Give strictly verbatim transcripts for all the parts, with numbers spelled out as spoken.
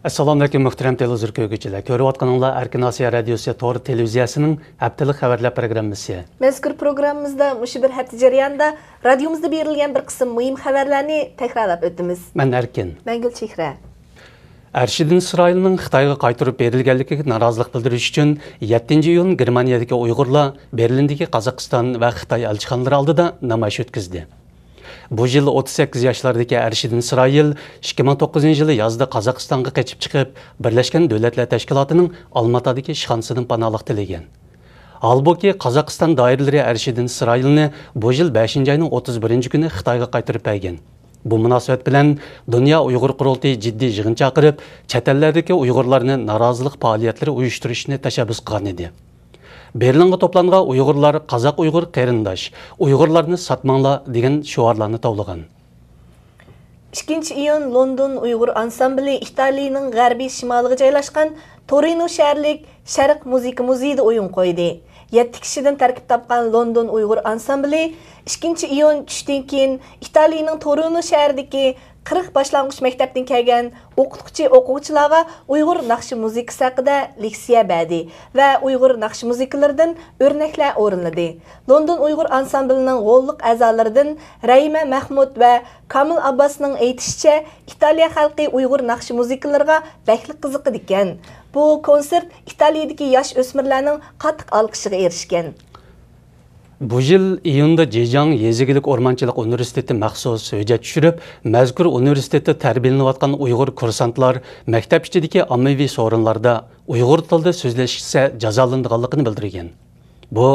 ئەسسالامۇئەلەيكۇم، مۇھتەرەم تېلېۋىزور كۆرگۈچىلەر. كۆرۈۋاتقىنىڭلار ئەركىن ئاسىيا رادىيوسى تور تېلېۋىزىيەسىنىڭ ھەپتىلىك خەۋەرلەر پروگراممىسى. مەزكۇر پروگراممىمىزدا مۇشۇ بىر ھەپتە جەريانىدا رادىيومىزدا بېرىلگەن بىر قىسىم مۇھىم خەۋەرلەرنى تەكرارلاپ ئۆتىمىز. مەن ئەركىن. مەن گۈلچېھرە. ئەرشىدىن ئىسرائىلنىڭ خىتايغا قايتۇرۇپ بېرىلگەنلىكىگە نارازىلىق بىلدۈرۈش ئۈچۈن يەتتىنچى ئىيۇن گېرمانىيەدىكى ئۇيغۇرلار بېرلىندىكى قازاقىستان ۋە خىتاي ئەلچىخانىلىرى ئالدىدا نامايىش ئۆتكۈزدى. بۇ يىل ئوتتۇز سەككىز ياشلاردىكى ئەرشىدىن ئىسرائىل ئىككى مىڭ توققۇزىنچى يىلى يازدا قازاقىستانغا قېچىپ چىقىپ، بىرلەشكەن دۆلەتلەر تەشكىلاتىنىڭ ئالماتادىكى ئىشخانىسىدىن پاناھلىق تىلىگەن. ھالبۇكى، قازاقىستان دائىرىلىرى ئەرشىدىن ئىسرائىلنى بۇ يىل بەشىنچى ئاينىڭ ئوتتۇز بىرىنچى كۈنى خىتايغا قايتۇرۇپ بەرگەن. بۇ مۇناسىۋەت بىلەن دۇنيا ئۇيغۇر قۇرۇلتىيى جىددىي يىغىن چاقىرىپ، چەت ئەللەردىكى ئۇيغۇرلارنى نارازىلىق پائالىيەتلىرى ئۇيۇشتۇرۇشنى تەشەببۇس قىلغان ئىدى. بېرلىنغا توپلانغان ئۇيغۇرلار «قازاق ئۇيغۇر قېرىنداش، ئۇيغۇرلارنى ساتماڭلار» دېگەن شوئارلارنى توۋلىغان. ئىككىنچى ئىيۇن لوندون ئۇيغۇر ئانسامبلى ئىتالىيىنىڭ غەربىي شىمالىغا جايلاشقان تورىنو شەھەرلىك شەرق مۇزىكا مۇزېيىدا ئويۇن قويدى. يەتتە كىشىدىن تەركىب تاپقان لوندون ئۇيغۇر ئانسامبلى ئىككىنچى ئىيۇن چۈشتىن كېيىن ئىتالىيىنىڭ تورىنو شەھىرىدىكى قىرىق باشلانغۇچ مەكتەپتىن كەلگەن ئوقۇتقۇچى ئوقۇغۇچىلارغا ئۇيغۇر ناخشا مۇزىكىسى ھەققىدە لېكسىيە بەردى ۋە ئۇيغۇر ناخشا مۇزىكىلىرىدىن ئۆرنەكلەر ئورۇنلىدى. لوندون ئۇيغۇر ئانسامبلىنىڭ غوللۇق ئەزالىرىدىن رەھىمە مەھمۇت ۋە كامىل ئابباسنىڭ ئېيتىشىچە، ئىتالىيە خەلقى ئۇيغۇر ناخشا مۇزىكىلىرىغا بەكلا قىزىقىدىكەن. بۇ كونسېرت ئىتالىيىدىكى ياش ئۆسمۈرلەرنىڭ قاتتىق ئالقىشىغا ئېرىشكەن. بۇ يىل ئىيۇندا جېجياڭ يېزا ئىگىلىك ئورمانچىلىق ئۇنىۋېرسىتېتى مەخسۇس ھۆججەت چۈشۈرۈپ، مەزكۇر ئۇنىۋېرسىتېتتا تەربىيەلىنىۋاتقان ئۇيغۇر كۇرسانتلار مەكتەپ ئىچىدىكى ئاممىۋى سورۇنلاردا ئۇيغۇر تىلىدا سۆزلەشسە جازالىنىدىغانلىقىنى بىلدۈرگەن. بۇ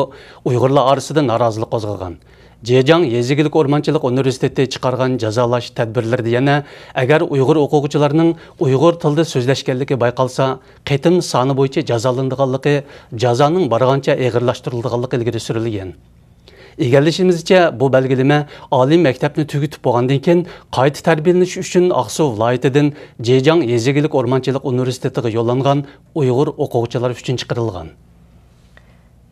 ئۇيغۇرلار ئارىسىدا نارازىلىق قوزغىغان. جېجياڭ يېزا ئىگىلىك ئورمانچىلىق ئۇنىۋېرسىتېتى چىقارغان جازالاش تەدبىرلىرىدە يەنە، ئەگەر ئۇيغۇر ئوقۇغۇچىلارنىڭ ئۇيغۇر تىلىدا سۆزلەشكەنلىكى بايقالسا، قېتىم سانى بويىچە جازالىنىدىغانلىقى، جازانىڭ بارغانچە ئېغىرلاشتۇرۇلىدىغانلىقى ئىلگىرى سۈرۈلگەن. ئىگىلىشىمىزچە، بۇ بەلگىلىمە ئالىي مەكتەپنى تۈگىتىپ بولغاندىن كېيىن، قايتا تەربىيەلىنىش ئۈچۈن ئاقسۇ ۋىلايىتىدىن جېجياڭ يېزا ئىگىلىك ئورمانچىلىق ئۇنىۋېرسىتېتىغا يوللانغان ئۇيغۇر ئوقۇغۇچىلار ئۈچۈن چىقىرىلغان.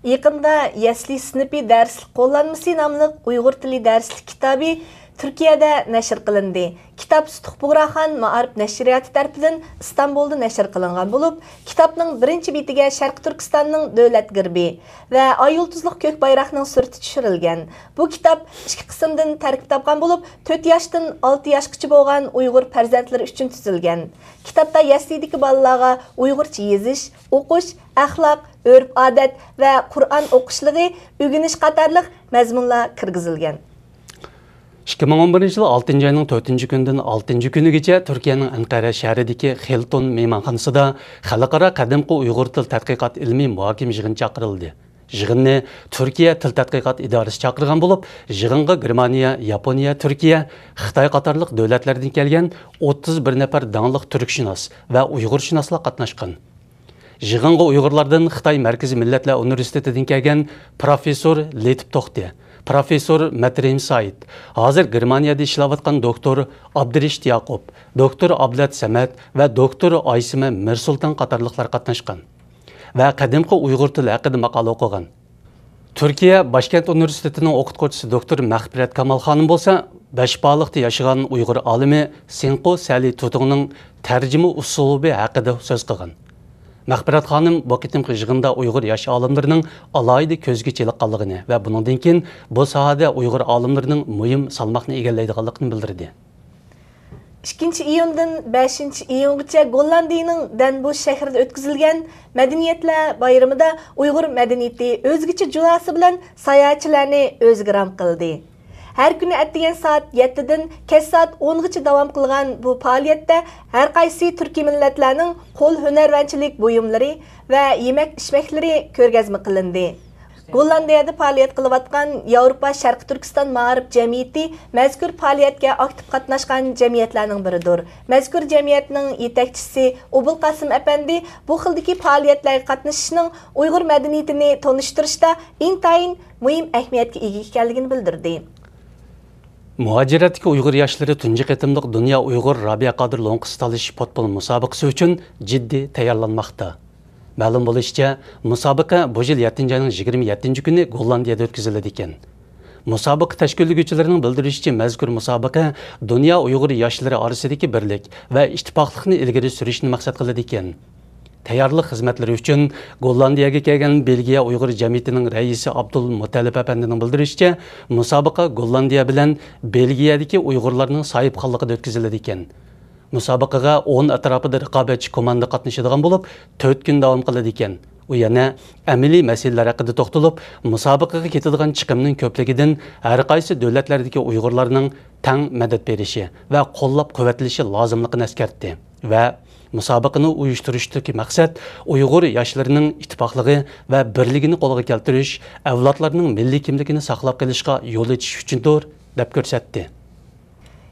يېقىندا يەسلى سىنىپى دەرسلىك قوللانمىسى ناملىق ئۇيغۇر تىلى دەرسلىك كىتابى تۈركىيەدە نەشر قىلىندى. كىتاب سۇتۇق بۇغراخان مائارىپ نەشرىياتى تەرىپىدىن ئىستانبۇلدا نەشر قىلىنغان بولۇپ، كىتابنىڭ بىرىنچى بېتىگە شەرقىي تۈركىستاننىڭ دۆلەت گېربى ۋە ئاي يۇلتۇزلۇق كۆك بايراقنىڭ سۈرىتى چۈشۈرۈلگەن. بۇ كىتاب ئىككى قىسىمدىن تەركىب تاپقان بولۇپ، تۆت ياشتىن ئالتە ياشقىچە بولغان ئۇيغۇر پەرزەنتلىرى ئۈچۈن تۈزۈلگەن. كىتابتا يەسلىدىكى بالىلارغا ئۇيغۇرچە يېزىش، ئوقۇش، ئەخلاق، ئۆرپ-ئادەت ۋە قۇرئان ئوقۇشلىقى ئۆگىنىش قاتارلىق مەزمۇنلار كىرگۈزۈلگەن. ئىككى مىڭ ئون بىرىنچى يىل ئالتىنچى ئاينىڭ تۆتىنچى كۈنىدىن ئالتىنچى كۈنىگىچە تۈركىيەنىڭ ئەنقەرە شەھىرىدىكى خىلتون مېھمانخانىسىدا خەلقئارا قەدىمكى ئۇيغۇر تىل تەتقىقات ئىلمىي مۇھاكىمە يىغىنى چاقىرىلدى. يىغىننى تۈركىيە تىل تەتقىقات ئىدارىسى چاقىرغان بولۇپ، يىغىنغا گېرمانىيە، ياپونىيە، تۈركىيە، خىتاي قاتارلىق دۆلەتلەردىن كەلگەن ئوتتۇز بىر نەپەر داڭلىق تۈركشۇناس ۋە ئۇيغۇرشۇناسلار قاتناشقان. يىغىنغا ئۇيغۇرلاردىن خىتاي مەركىزىي مىللەتلەر ئۇنىۋېرسىتېتىدىن كەلگەن پروفېسسور لېتىپ توختى، پروفېسسور مەترىم سايىت، ھازىر گېرمانىيەدە ئىشلەۋاتقان دوكتور ئابدۇرېشىت ياقۇپ، دوكتور ئابلەت سەمەت ۋە دوكتور ئايسىمە مىرسۇلتان قاتارلىقلار قاتناشقان ۋە قەدىمكى ئۇيغۇر تىلى ھەققىدە ماقالە ئوقۇغان. تۈركىيە باشكەنت ئۇنىۋېرسىتېتىنىڭ ئوقۇتقۇچىسى دوكتور مەغپىرەت كامال خانىم بولسا، بەشبالىقتا ياشىغان ئۇيغۇر ئالىمى سىنقۇ سەلى تۇتۇڭنىڭ تەرجىمە ئۇسلۇبى ھەققىدە سۆز قىلغان. مەغپىرەت خانىم بۇ قېتىمقى يىغىندا ئۇيغۇر ياش ئالىملىرىنىڭ ئالاھىدە كۆزگە چېلىققانلىقىنى ۋە بۇنىڭدىن كېيىن بۇ ساھەدە ئۇيغۇر ئالىملىرىنىڭ مۇھىم سالماقنى ئىگىلەيدىغانلىقىنى بىلدۈردى. ئىككىنچى ئىيۇندىن بەشىنچى ئىيۇنغىچە گوللاندىيىنىڭ دەنبۇش شەھىرىدە ئۆتكۈزۈلگەن مەدەنىيەتلەر بايرىمىدا ئۇيغۇر مەدەنىيىتى ئۆزگىچە جۇلاسى بىلەن ساياھەتچىلەرنى ئۆزىگە رام قىلدى. ھەر كۈنى ئەتىگەن سائەت يەتتىدىن كەچ سائەت ئونغىچە داۋام قىلغان بۇ پائالىيەتتە ھەر قايسى تۈركىي مىللەتلەرنىڭ قول ھۈنەرۋەنچىلىك بۇيۇملىرى ۋە يېمەك-ئىچمەكلىرى كۆرگەزمە قىلىندى. گوللاندىيەدە پائالىيەت قىلىۋاتقان ياۋروپا شەرقىي تۈركىستان مائارىپ جەمئىيىتى مەزكۇر پائالىيەتكە ئاكتىپ قاتناشقان جەمئىيەتلەرنىڭ بىرىدۇر. مەزكۇر جەمئىيەتنىڭ يېتەكچىسى ئوبۇلقاسىم ئەپەندى بۇ خىلدىكى پائالىيەتلەرگە قاتنىشىشنىڭ ئۇيغۇر مەدەنىيىتىنى تونۇشتۇرۇشتا ئىنتايىن مۇھىم ئەھمىيەتكە ئىگە ئىكەنلىكىنى بىلدۈردى. مۇھاجىرەتتىكى ئۇيغۇر ياشلىرى تۇنجى قېتىملىق دۇنيا ئۇيغۇر رابىيە قادىر لوڭقىسى تالىشىش پۇتبول مۇسابىقىسى ئۈچۈن جىددىي تەييارلانماقتا. مەلۇم بولۇشىچە، مۇسابىقە بۇ يىل يەتتىنچى ئاينىڭ يىگىرمە يەتتىنچى كۈنى گوللاندىيەدە ئۆتكۈزۈلىدىكەن. مۇسابىقە تەشكىللىگۈچىلىرىنىڭ بىلدۈرۈشىچە، مەزكۇر مۇسابىقە دۇنيا ئۇيغۇر ياشلىرى ئارىسىدىكى بىرلىك ۋە ئىتتىپاقلىقنى ئىلگىرى سۈرۈشنى مەقسەت قىلىدىكەن. تەييارلىق خىزمەتلىرى ئۈچۈن گوللاندىيەگە كەلگەن بېلگىيە ئۇيغۇر جەمئىيىتىنىڭ رەئىسى ئابدۇلمۇتەلىپ ئەپەندىنىڭ بىلدۈرۈشىچە، مۇسابىقە گوللاندىيە بىلەن بېلگىيەدىكى ئۇيغۇرلارنىڭ ساھىبخانلىقىدا ئۆتكۈزۈلىدىكەن. مۇسابىقىگە ئون ئەتراپىدا رىقابەتچى كوماندا قاتنىشىدىغان بولۇپ، تۆت كۈن داۋام قىلىدىكەن. ئۇ يەنە ئەمەلىي مەسىلىلەر ھەققىدە توختىلىپ، مۇسابىقىگە كېتىدىغان چىقىمنىڭ كۆپلۈكىدىن ھەر قايسى دۆلەتلەردىكى ئۇيغۇرلارنىڭ تەڭ مەدەت بېرىشى ۋە قوللاپ-قۇۋۋەتلىشى لازىملىقىنى ئەسكەرتتى ۋە مۇسابىقىنى ئۇيۇشتۇرۇشتىكى مەقسەت ئۇيغۇر ياشلىرىنىڭ ئىتتىپاقلىقى ۋە بىرلىكىنى قولغا كەلتۈرۈش، ئەۋلادلارنىڭ مىللىي كىملىكىنى ساقلاپ قېلىشقا يول ئېچىش ئۈچۈندۇر، دەپ كۆرسەتتى.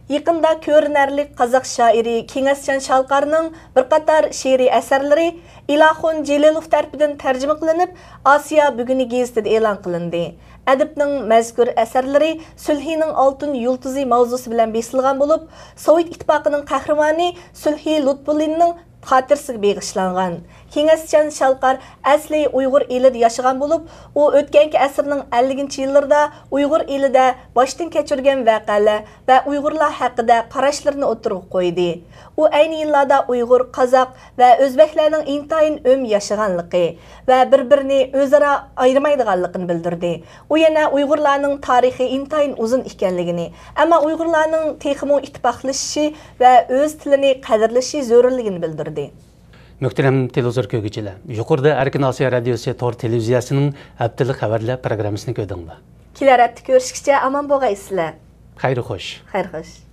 يېقىندا كۆرۈنەرلىك قازاق شائىرى كېڭەشچان شالقارنىڭ بىر قاتار شېئىرىي ئەسەرلىرى ئىلاخۇن جېلىلوف تەرىپىدىن تەرجىمە قىلىنىپ، ئاسىيا بۈگۈنى گېزىتىدە ئېلان قىلىندى. ئەدىبنىڭ مەزكۇر ئەسەرلىرى سۈلھىنىڭ ئالتۇن يۇلتۇزى ماۋزۇسى بىلەن بېسىلغان بولۇپ، سوۋېت ئىتتىپاقىنىڭ قەھرىمانى سۈلھى لۇتپۇللىننىڭ خاتىرىسىگە بېغىشلانغان. كېڭەشچان شالقار ئەسلى ئۇيغۇر ئېلىدە ياشىغان بولۇپ، ئۇ ئۆتكەنكى ئەسىرنىڭ ئەللىكىنچى يىللىرىدا ئۇيغۇر ئېلىدە باشتىن كەچۈرگەن ۋەقەلەر ۋە ئۇيغۇرلار ھەققىدە قاراشلىرىنى ئوتتۇرىغا قويدى. ئۇ ئەينى يىللاردا ئۇيغۇر، قازاق ۋە ئۆزبەكلەرنىڭ ئىنتايىن ئۆم ياشىغانلىقى ۋە بىر-بىرىنى ئۆزئارا ئايرىمايدىغانلىقىنى بىلدۈردى. ئۇ يەنە ئۇيغۇرلارنىڭ تارىخى ئىنتايىن ئۇزۇن ئىكەنلىكىنى، ئەمما ئۇيغۇرلارنىڭ تېخىمۇ ئىتتىپاقلىشىشى ۋە ئۆز تىلىنى قەدىرلىشى زۆرۈرلۈكىنى بىلدۈردى. مۆھتەرەم تېلېۋىزور كۆرگۈچىلەر، يۇقىرىدا ئەركىن ئاسىيا رادىيوسى تور تېلېۋىزىيەسىنىڭ ھەپتىلىك خەۋەرلەر پروگراممىسىنى كۆردۈڭلار. كېلەر ھەپتە كۆرۈشكىچە ئامان بولغايسىلەر. خەير خوش. خەير خوش.